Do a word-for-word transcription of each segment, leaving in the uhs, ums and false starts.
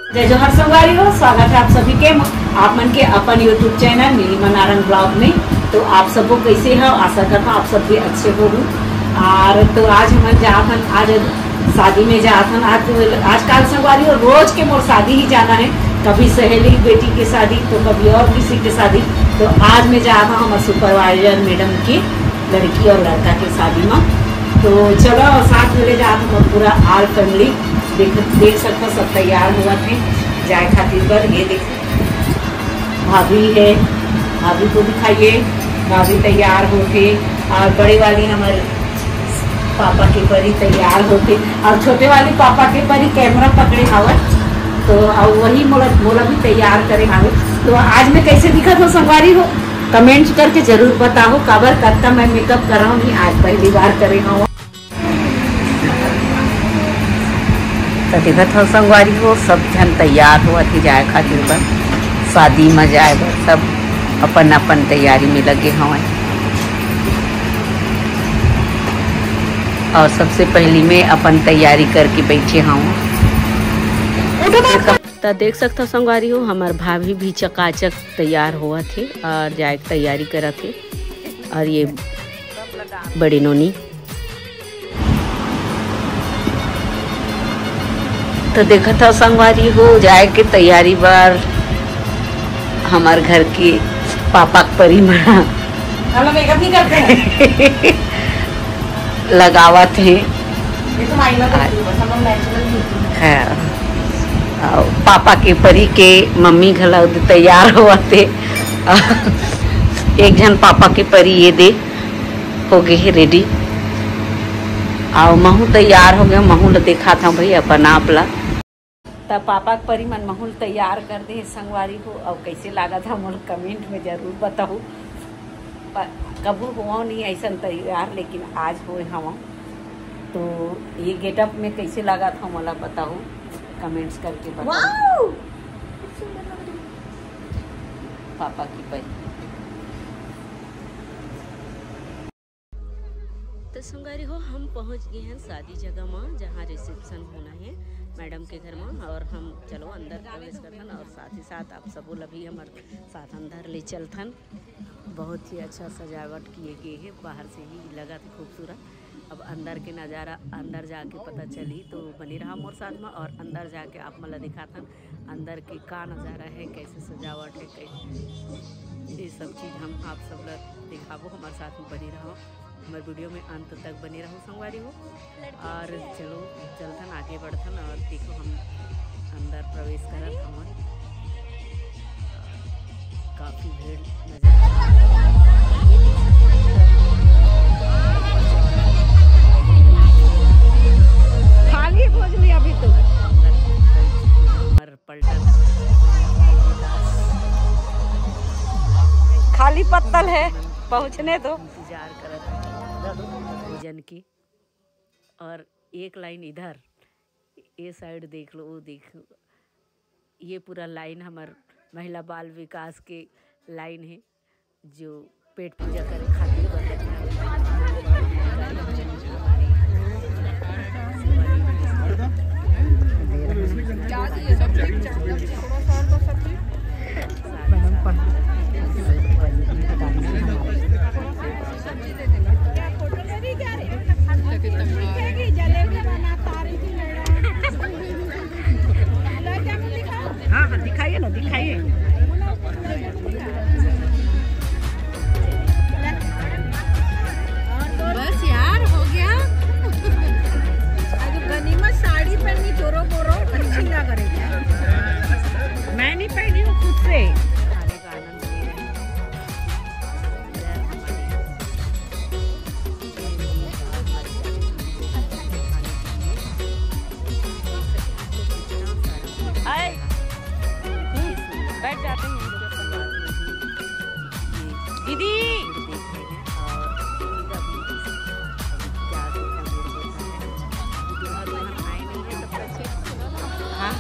जय जोहार संगवारी हो, स्वागत है आप सभी के, आप मन के अपन YouTube channel Nilima Narayan blog में। तो आप सबो कैसे हो? आशा करता हूँ आप सब भी अच्छे हो। और तो आज हमन जात हन, आज शादी में जात हन। आज, आजकल संगवारी हो, रोज के मोर शादी ही जाना है, कभी सहेली बेटी के शादी तो कभी और किसी के शादी। तो आज मैं जात हूँ हमारे सुपरवाइजर मैडम की लड़की और लड़का के शादी में। तो चलो, साथ में ले जात हूँ पूरा आल फैमिली। देख, देख सकता, सब तैयार हुआ थे जाए खातिर पर। ये देख, भाभी है, भाभी को दिखाइए, भाभी तैयार होके। और बड़े वाली हमारे पापा के परी तैयार होके, और छोटे वाली पापा के परी कैमरा पकड़े हवत। तो अब वही मोला, मोला भी तैयार करे हवे। तो आज मैं कैसे दिखत हो संगवारी हो, कमेंट्स करके जरूर बताओ। काबर कत्ता मैं मेकअप कराऊँ नहीं, आज पहली बार करे हूँ। तो देखत हो संगवारी हो, सब झन तैयार होवत हे जाए खातिर बर, शादी में जाए बर। सब अपन अपन तैयारी में लगे हवय। और सबसे पहली मैं अपन तैयारी करके बैठे हूँ। त देख सकत हो संगवारी हो, हमार भाभी भी चकाचक तैयार होवत हे और जाए के तैयारी करत हे। और ये बड़ी नोनी। तो देखत हो संगवारी हो, जाए के तैयारी बर हमार घर के पापा के परी मन हम लोग मेकअप नहीं करते हैं। लगावत हे। ये तो माइनर होती है, बस हम लोग नेचुरल ब्यूटी है। हाँ। और पापा के परी के मम्मी घला तैयार होवत हे। एक झन पापा के परी ये दे हो गए हे रेडी। आओ, महू तैयार हो गए, महू ला दिखात हूँ भाई अपन आप ला। त पापा के परी मन महू ला तैयार कर दे हे संगवारी हो। अब कैसे लागत हे मोला कमेंट में जरूर बताहू। प-, कभू हुआ नहीं ऐसा तैयार, लेकिन आज होए हवा। तो ये गेटअप में कैसे लागत हे मोला बताहू, कमेंट्स करके बताहू। वाओ! पापा के परी। तो संगवारी हो, हम पहुंच गए हैं शादी जगह में, जहां रिसेप्शन होना है मैडम के घर में। और हम चलो अंदर प्रवेश करथन और साथ ही साथ आप सबो ला भी हमर साथ अंदर ले चलथन। बहुत ही अच्छा सजावट किए गए है, बाहर से ही लगा था खूबसूरत। अब अंदर के नज़ारा अंदर जाके पता चली, तो बने रहा मोर साथ में और अंदर जाके आप मन ला दिखाथन अंदर के का नज़ारा है, कैसे सजावट है, कैसे, ये सब चीज़ हम आप सब ला दिखाबो। हमारे साथ में बने रहो, हमारे वीडियो में अंत तक बने रहो संगवारी हो। और चलो चलथन, आगे बढ़थन और देखो हम अंदर प्रवेश करत हवन। काफी भीड़ नजर आ रहा है। खाली भोजली अभी तो। हमार पलटन। खाली पत्तल है, पहुँचने दो। इंतजार करत है भोजन की। और एक लाइन इधर, ये साइड देख लो, वो देख, ये पूरा लाइन हमार महिला बाल विकास के लाइन है, जो पेट पूजा करे खातिर। हाँ, हाँ, दिखाइए ना, दिखाइए। बस यार, हो गया। आज गनीमत साड़ी पहनी, जोरो बोरो, अच्छी लग रही है। मैं नहीं पहनी हूँ खुद से। हाय। हम्म, बैठ जाते हैं। दीदी। हाँ।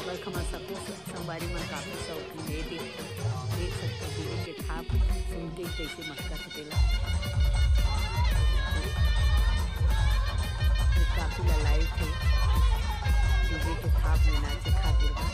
और हमारे सब संगवारी मन काफी शौकीन है, देख, देख सकते हो दीदी के थाप सुन के कैसे मटका थपेला। ये काफी ललायत है, दीदी के थाप में नाचे खातिर बा।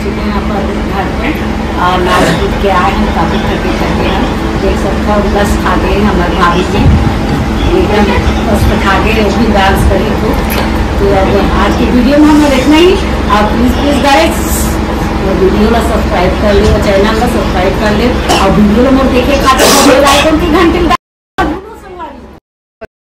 चुके हैं अपन घर पे और नाच कूद के आए हैं, काफ़ी थके थके हैं। देख सकते हो, बस खा गए हमारे भाभी जी, एकदम मस्त खा गए, वो भी डांस करी खूब। तो अब आज की वीडियो में हमें इतना ही। आप प्लीज प्लीज गाइस, वीडियो ला सब्सक्राइब कर लियो, चैनल ला सब्सक्राइब कर लियो और वीडियो ला मोर देखे खातिर बेल आइकन की घंटी